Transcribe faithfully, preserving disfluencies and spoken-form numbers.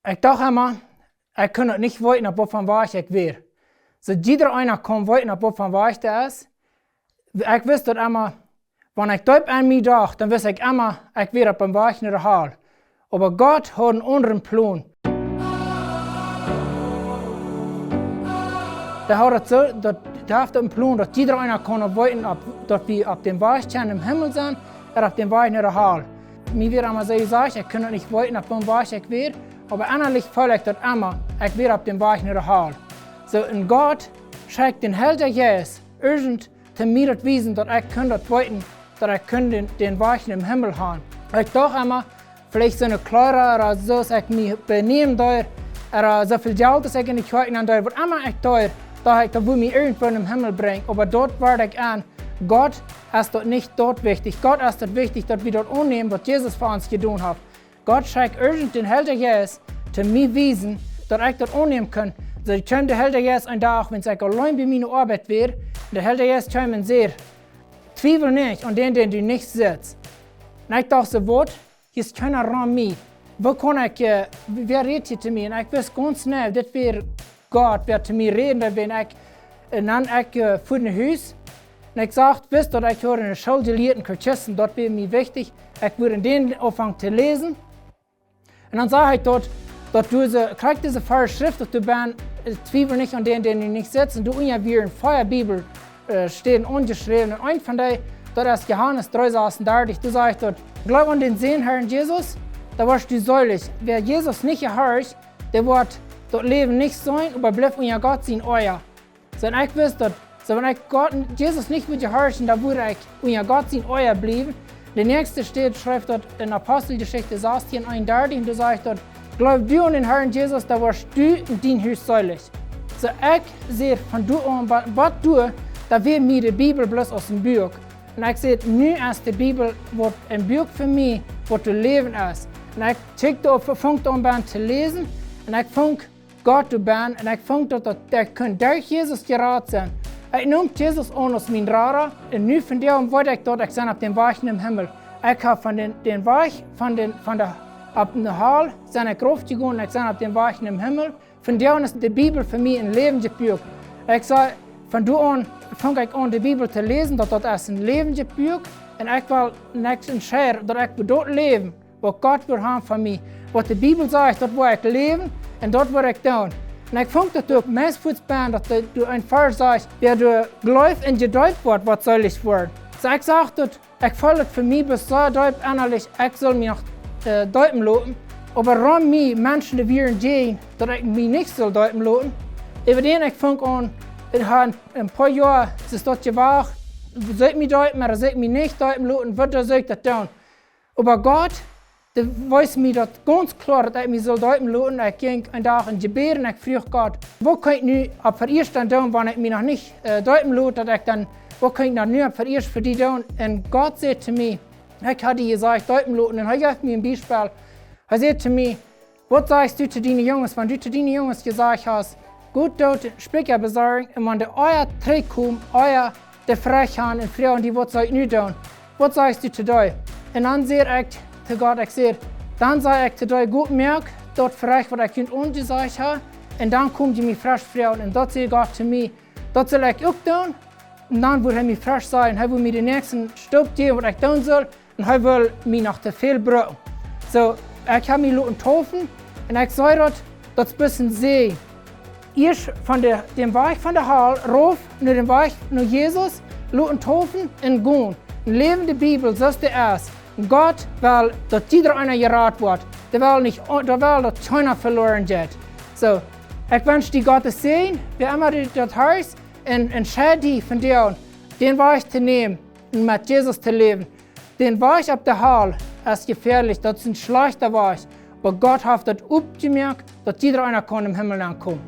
Ekj docht emma, ekj kunn daut nich weeten, opp waut von Wajch ekj wia. Soo, jieda eena kunn weeten, opp waut von Wajch dee es. Ekj wist daut emma, wan ekj deep aun mie docht, dan wist ekj emma, ekj wia opp dän Wajch no de Hal. Oba Gott haud eenen aundren Plon. Dee haud daut soo, daut, dee haud eenen Plon, daut jieda eena kunn weeten, opp, daut wie opp dän Wajch kjennen em Himmel sennen, ooda opp dän Wajch no de Hal. Mie wia emma soo jesajcht, ekj kunn daut nich weeten, opp waut von Wajch ekj wia, oba ennalich feeld ekj daut emma, ekj wia opp dän Wajch no de Hal. Soo, un Gott schekjt dän Heiljen Jeist irjent to mie daut wiesen, daut ekj kunn daut weeten, daut ekj kunn dän, dän Wajch nom Himmel gonen. Ekj docht emma, veleicht soo een Kjleeda ooda soo aus ekj mie benämen deed, ooda soo väl Jelt aus ekj enne Kjoakj nämen deed, waut emma ekj deed, docht ekj, daut wudd mie irjentwua nom Himmel brinjen. Oba doa wort ekj aun, Gott es daut nich daut wichtich. Gott es daut wichtich, daut wie daut aunnämen, waut Jesus fa ons jedonen haft. Gott schekjt irjent dän Heiljen Jeist to mie wiesen, daut ekj daut aunnämen kunn. Soo kjeem de Heilje Jeist een Dach, wan ekj auleen bie miene Oabeit wia, un de Heilje Jeist kjeem un säd: "Twiewel nich aun dän, dän du nich sitst." Un ekj docht soo: "Waut? Hia es kjeena rom mie. Woo kaun ekj, äh, wäa rät hia to mie?" Un ekj wist gaunz jeneiw, dit wia Gott, wäa to mie räden deed, wan ekj, äh, dan ekj, äh, fua no Hus. Un ekj sach, wist daut ekj haud enne School jelieet Katechismus, daut wia mie wichtich. Ekj wudd en dän aunfangen to läsen. Un dan sach ekj daut, daut dise, krakjt dise Varschrift, daut doa bie, äh, "Twiewel nich aun dän, dän du nich sitst", un doa unja wieren vea Bibel, äh, Städen aunjeschräwen. Un eent von dee, daut es Johanes dree sasundartich, doa sajcht daut: "Jleew aun dän Sän, Herrn Jesus, dan woascht du seelich. Wäa Jesus nich jehorcht, dee woat daut Läwen nich seenen, oba blift unja Gott sien Oaja." Soo, un ekj wist daut, soo, wan ekj Gott, Jesus nich wudd jehorchen, dan wudd ekj unja Gott sien Oaja bliewen. De näakjste Städ schrift daut en Aposteljeschicht sastieen eenundartich, un doa sajcht daut: "Jleew du aun dän Herrn Jesus, dan woascht du un dien Hus seelich." Soo, ekj säd von doa aun, wa-, waut doa, daut wia mie de Bibel bloos aus een Buak. Un ekj säd: "Nu es de Bibel waut een Buak fa mie, waut to läwen es." Un ekj kjikjt opp, funk aun bie to läsen, un ekj funk Gott doa bie, un ekj funk daut, daut ekj kunn derch Jesus jerat sennen. Ekj neem Jesus aun aus mien Rada, un nu vondoag weet ekj daut ekj sie opp dän Wajch nom Himmel. Ekj hab von dän, dän Wajch von dän, von de, opp de Hal sie ekj raufjegonen, ekj sie opp dän Wajch nom Himmel. Vondoag es de Bibel fa mie een läwendjet Buak. Ekj sach, von doa aun funk ekj aun de Bibel to läsen, daut daut es een läwendjet Buak. Un ekj well, un ekj entscheid daut ekj well daut läwen, waut Gott well haben von mie. Waut de Bibel sajcht, daut well ekj läwen un daut well ekj doonen. Un ekj funk daut uk meist fuaz aun, daut doa, doa een Varsch sajcht: "Wäa doa jleeft un jedeept woat, woat seelich woaren." Soo, ekj sach daut, ekj feeld daut fa mie bloos soo deep ennalich, ekj sull mie noch, äh, deepen loten. Oba rom mie Menschen, dee wieren jäajen, daut ekj mie nich sull deepen loten. Äwadäm ekj funk aun, ekj hab een poa Joa, es daut jewacht, sull ekj mie deepen, ooda sull ekj mie nich deepen loten, waut sull ekj daut doonen? Oba Gott, dee wees mie daut gaunz kloa, daut ekj mie sull deepen loten. Ekj jinkj een Dach em Jebäd un ekj fruach Gott: "Waut kaun ekj nu opp daut ieeschte doonen, wan ekj mie noch nich, äh, deepen lot, daut ekj dan, waut kaun ekj dan nu opp daut ieeschte fa die doonen?" Un Gott säd to mie, ekj hab die jesajcht deepen loten, un hee jeef mie een Biespel. Hee säd to mie: "Waut sajchst du to diene Junges, wan du to diene Junges jesajcht hast: 'Got doot Spikja besorjen, un wan de Oaja trigjkomen, Oaja de Frajch gonen un froagen: 'Waut saul ekj nu doonen? Waut sajchst du to dee?'" Un dan säd ekj to Gott, ekj säd: "Dan saj ekj to dee: 'Got, moakt daut Frajch, waut ekj junt aunjesajcht hab, un dan komt jie mie fresch froagen.'" Un daut säd Gott to mie: "Daut sull ekj uk doonen." Un dan wudd hee mie fresch sajen, hee wudd mie dän näakjsten Stoop jäwen, waut ekj doonen sull, un hee wull mie noch to väl brucken. Soo, ekj hab mie loten deepen un ekj sach daut, daut es een Säajen. Ieescht von de, dän Wajch von de Hal rauf no dän Wajch no Jesus, loten deepen un gonen. Een läwendje Bibel, soo aus dee es. Un Gott well, daut jieda eena jerat woat. Dee well nich, dee well, daut kjeena veloren jeit. Soo, ekj wensch die Gott sienen Säajen, wäa emma du daut hörst, un entscheid die vondoag, dän Wajch to nämen un met Jesus to läwen. Dän Wajch opp de Hal es jefäalich, daut es een schlajchta Wajch. Oba Gott haft daut oppjemoakt, daut jieda eena kaun em Himmel aunkomen.